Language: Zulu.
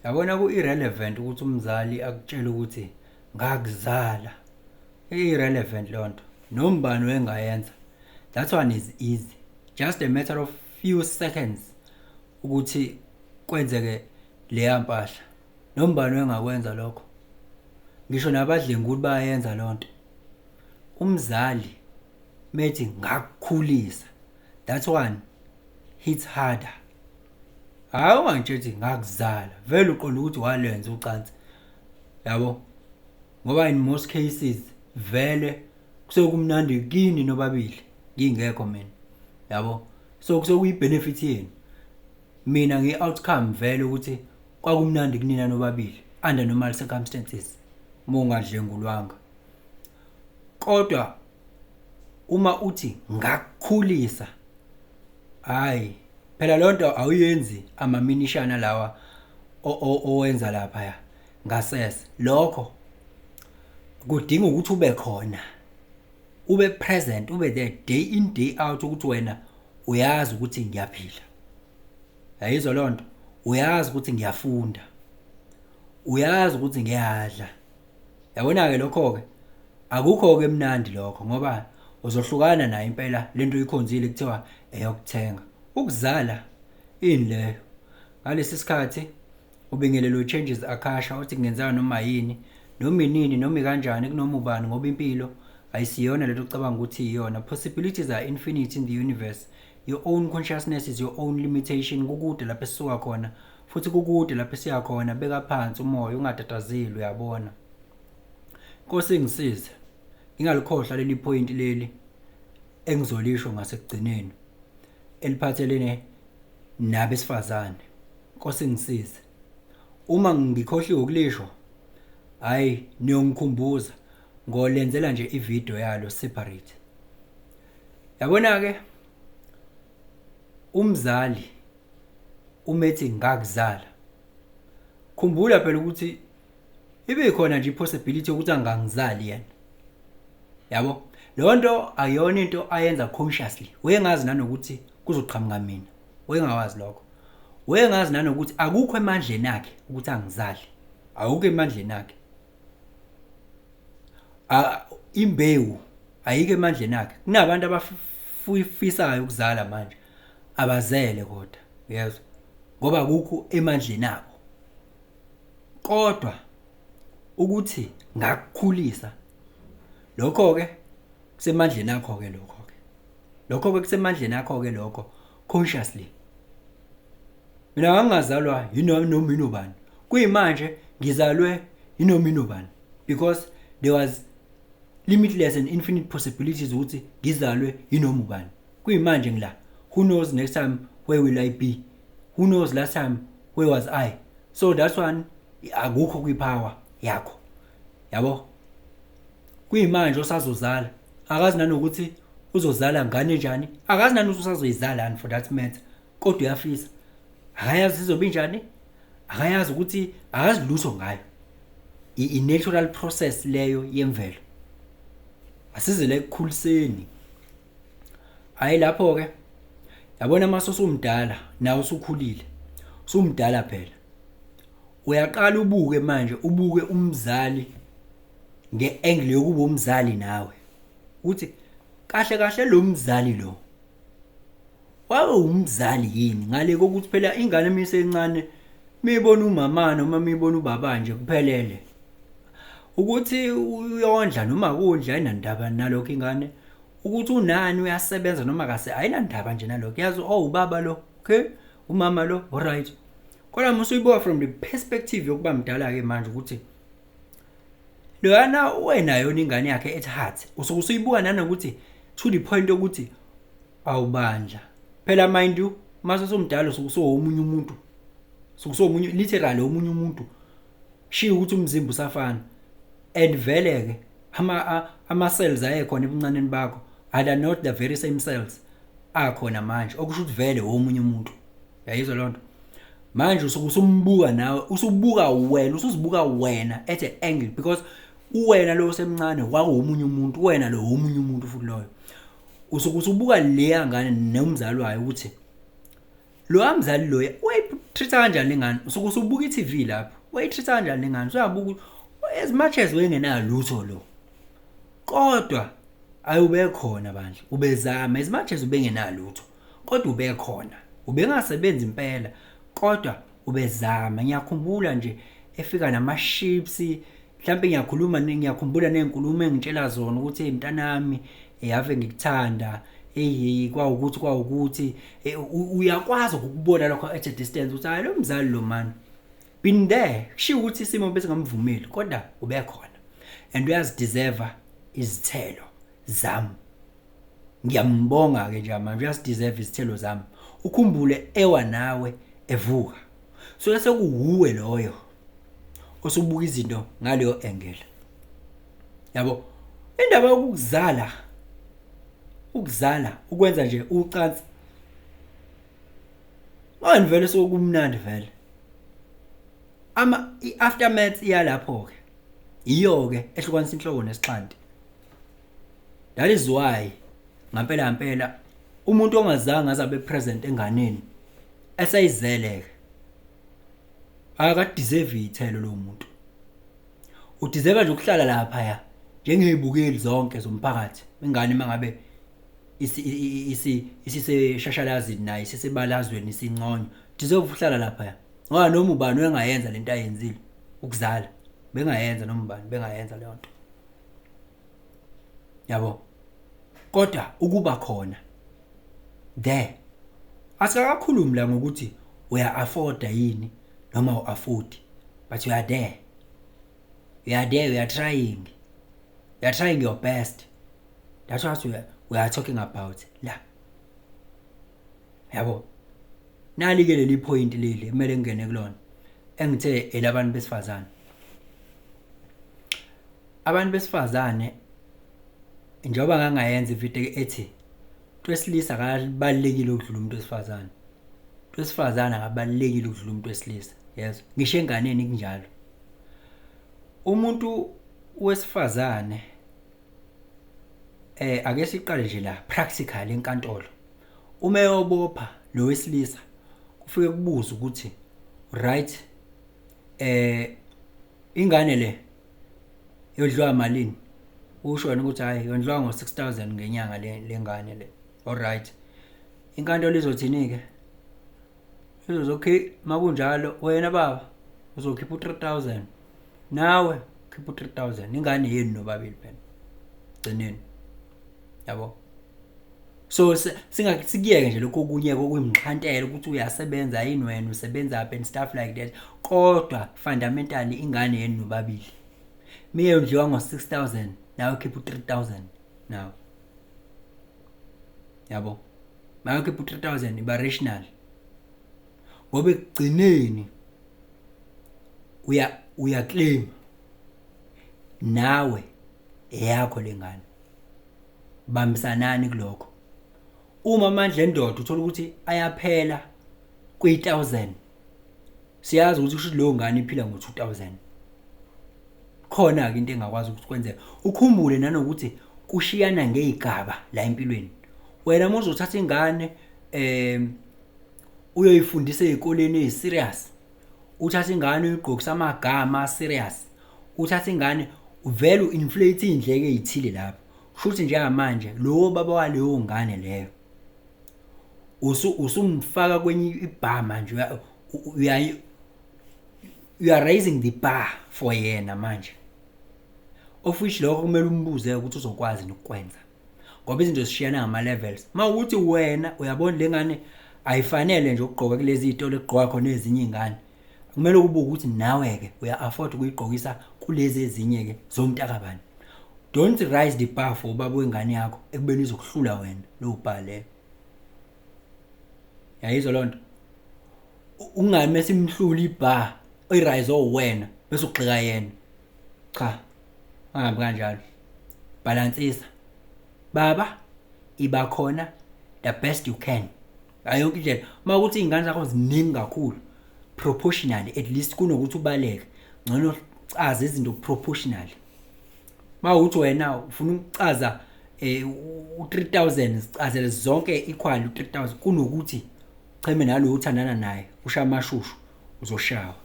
Yabona, ku-irrelevant ukuthi umzali akutshele ukuthi ngakuzala. I-irrelevant leyo nto. Noma ubani wengayenza. That one is easy. Just a matter of few seconds ukuthi kwenzeke leya mpahla. Noma ubani wengakwenza lokho. Ngisho nabadlenguli bayayenza leyo nto. Umzali methi ngakukhulisa, that one hits harder. Hayi, ungangitsheli ukuthi ngakuzala, vele uqonda ukuthi walenza ucansi. Yabo? Ngoba in most cases vele kusuke kumnandi kini nobabili, ngingekho mina. Yabo? So kusuke kuyi-benefit yenu. Mina ngi-outcome vele ukuthi kwakumnandi kunina nobabili under normal circumstances uma ungadlengulwanga. Kodwa uma uthi ngakukhulisa, hayi phela leyo nto awuyenzi amaminishana lawa owenza lapha ngasese. Lokho kudinga ukuthi ube khona, ube present, ube there day in, day out, ukuthi wena uyazi ukuthi ngiyaphila. Yayizwa leyo nto? Uyazi ukuthi ngiyafunda, uyazi ukuthi ngiyadla. Yabona-ke, lokho-ke akukho-ke mnandi lokho, ngoba uzohlukana nayo impela lento oyikhonzile kuthiwa eyokuthenga. Ukuzala ini leyo? Ngalesi sikhathi ubingelelo Changes Akasha uthi kungenzeka noma yini, noma inini, noma ikanjani, kunoma ubani, ngoba impilo ayisiyona lento ocabanga ukuthi iyona. Possibilities are infinite in the universe. Your own consciousness is your own limitation. Kukude lapho esisuka khona futhi kukude lapho esiya khona. Beka phansi umoya, ungatatazeli, uyabona. Nkosi ngisize ngingalikhohlwa leli point leli engizolisho ngasekugcineni eliphathelene nabesifazane. Nkosi ngisize uma ngikhohliwe ukulisho, hayi, niyongikhumbuza, ngolenzela nje ivideo yalo separate. Yabona ke, umzali umethi ngakuzala, khumbula phela ukuthi ibe khona nje ipossibility yokuthi angangizali yena. Yabo, leyo nto ayona into ayenza consciously. Wayengazi nanokuthi kuzoqhamuka mina, wayengawazi lokho. Wayengazi nanokuthi akukho emandleni akhe ukuthi angizale, awukho emandleni akhe. Imbewu ayikho emandleni akhe. Kunabantu abafisayo ukuzala manje abazele, kodwa uyezwa, ngoba akukho emandleni abo. Kodwa ukuthi ngakukhulisa, lokho ke kusemandleni akho ke lokho ke, lokho ke kusemandleni akho ke lokho consciously. Mina ngangazalwa yinoma noma inobani, kuyimanje ngizalwe yinoma inobani, because there was limitless and infinite possibilities ukuthi ngizalwe yinoma ubani. Kuyimanje ngila, who knows next time where will I be? Who knows last time where was I? So that's one, akukho kwipower yakho. Yabo, kuyimanje osazozala akazi nanokuthi uzozala ngane njani, akazi nanokuthi usazoyizalani for that matter, kodwa uyafisa. Akayazi izobe injani, akayazi ukuthi, akazi lutho ngayo. I-natural process leyo yemvelo. Asizele ekukhuliseni. Hayi, lapho ke yabona, mase usumdala nawe, usukhulile, usumdala phela, uyaqala ubuke manje, ubuke umzali nge-angle yokuba umzali nawe, uthi kahle kahle lo mzali lo wabe umzali yini, ngale kokuthi phela ingane misencane mibona umama noma mibona ubaba nje kuphelele, ukuthi uyondla noma kudla ayinandaba nalokho ingane, ukuthi unani, uyasebenza noma kase, ayinandaba nje nalokho. Yazi, oh, ubaba lo, okay, umama lo, alright. Kodwa musuyibuka from the perspective yokuba mdala ke manje, ukuthi loyana wena yona ingane yakhe at heart, usuke usuyibuka nanokuthi to the point yokuthi awubandla phela. Mind you, mase usumdala usuke usuwomunye umuntu, usuke usuwomunye, literally omunye umuntu. Shiya ukuthi umzimba usafana and vele ke ama cells ayekhona ebuncaneni bakho are not the very same cells akhona manje, okusho ukuthi vele omunye umuntu. Uyayizwa lonto? Manje usuke usumbuka nawe, usubuka wena, usuzibuka wena at an angle, because uwena lo osemncane kwakuwomunye umuntu, wena lo omunye umuntu futhi loyo. Usuke usubuka leya ngane nomzali wayo ukuthi lo mzali loya Treat kanjani lengane? Usuke usubuka i-TV lapho. Wayitreat kanjani lengane? Usuyabuka as much as wayengenalutho lo. Kodwa ayube khona bandla, ubezama as much as ubengenalutho. Kodwa ube khona. Ubengasebenzi impela kodwa ubezama. Ngiyakhumbula nje efika nama-chips, mhlawumbe ngiyakhuluma, ngiyakhumbula nezinkulumo engitshela zona ukuthi hey mntanami, ave ngikuthanda, hey kwawukuthi kwawukuthi, uyakwazi ukubona lokho at a distance ukuthi hayi lo mzali lo man been there. Kushiwo ukuthi isimo bese ngamvumeli kodwa ubekhona and uyazideserve izithelo zami. Ngiyambonga ke nje manje, uyazideserve izithelo zami. Ukhumbule ewa nawe evuka. So sekuwuwe loyo osubuka izinto ngaleyo angle. Yabo, indaba yokuzala, ukuzala ukwenza nje ucansi manje vele sokumnandi vele. Ama i-aftermath iyalapho ke, iyo ke ehlukanisa inhloko nesixhanti. That is why ngampela ngempela umuntu ongazange azabe present enganeni esayizele ke akadeserve ithelo lo muntu. Udeserve nje ukuhlala lapha ya njengezibukeli zonke zomphakathi. Ingane mangabe isiseshashalazini naye isisebalazweni isinconywa, deserve ukuhlala lapha ya. Ngoba noma ubani engayenza lento ayenzile ukuzala, bengayenza noma ubani bengayenza leyo nto. Yabo, kodwa ukuba khona there, asikakhulumi la ngokuthi uya afforda yini noma u-afford, but you are there, you are there, you are trying, you are trying your best. That's what we are talking about la. Yabo, nali ke leli point leli kumele ngene kulona engithe elabantu besifazane. Abantu besifazane, njengoba ngangayenza ivideo ethi umuntu wesilisa akabalulekile ukudlula umuntu wesifazane, umuntu wesifazane akabalulekile ukudlula umuntu wesilisa. Yes, ngisho enganeni kunjalo. Umuntu wesifazane, ake siqale nje la practically enkantolo, uma eyobopha lo wesilisa kufike kubuza ukuthi right, ingane le yondliwa malini? Usho wena ukuthi hayi, yondliwa ngo6000 ngenyanga le lengane le. Alright, inkantolo izothini ke? Izothi okay, makunjalo wena baba uzokhipha u3000, nawe khipha u3000, ingane yenu nobabili phela gcineni. Yabo, so singasikiyeke nje lokho okunye kokuyimxhantela ukuthi uyasebenza yini wena, usebenza up and stuff like that, kodwa fundamentally ingane yenu nobabili. Miyondliwa ngo6000, nawe khipha u3000 nawe. Yabo, nawe khipha u3000, iba rational ngoba ekugcineni uya claim nawe eyakho lengane. Bambisanani kulokho. Uma amandla endoda uthola ukuthi ayaphela kwi1000, siyazi ukuthi kusho leyo ngane iphila ngo2000. Khona ke into engakwazi ukuthi kwenzeka. Ukhumbule nanokuthi kushiyana ngezigaba la empilweni. Wena uma uzothatha ingane uyoyifundisa ezikoleni eziserious, uthatha ingane uyigqokisa amagama serious, uthatha ingane uvele uinflate indleke ezithile lapho, kusho njengamanje lowo baba waleyo ngane leyo usumfaka kwenye ibar manje. Uya you are raising the bar for yena manje, of which lokho kumele umbuze ukuthi uzokwazi nokukwenza, ngoba izinto zishiyana ngama levels. Mawukuthi wena uyabona lengane ayifanele nje ukugqoka kulezi zitolo ekugqoka khona ezinye izingane, kumele kube ukuthi nawe ke uya afford ukuyigqokisa kulezi ezinye ke zomntakabani. Don't raise the bar for ubaba wengane yakho ekubeni izokuhlula wena lo bar leyo. Yayizwa lonto? Ungami esimhlula ibar oyiraise wena bese ugxika yena. Cha, angabi kanjalo. Balansisa baba, iba khona the best you can ayonke indlela. Uma ukuthi izingane zakho ziningi kakhulu, proportionally at least, kunokuthi ubaleke, ngcono caza izinto proportionally. Mawuthi wena ufuna ukucaza u3000, sicazele zonke equal u3000, kunokuthi Cheme nalo uthandana naye, usha amashushu, uzoshawa.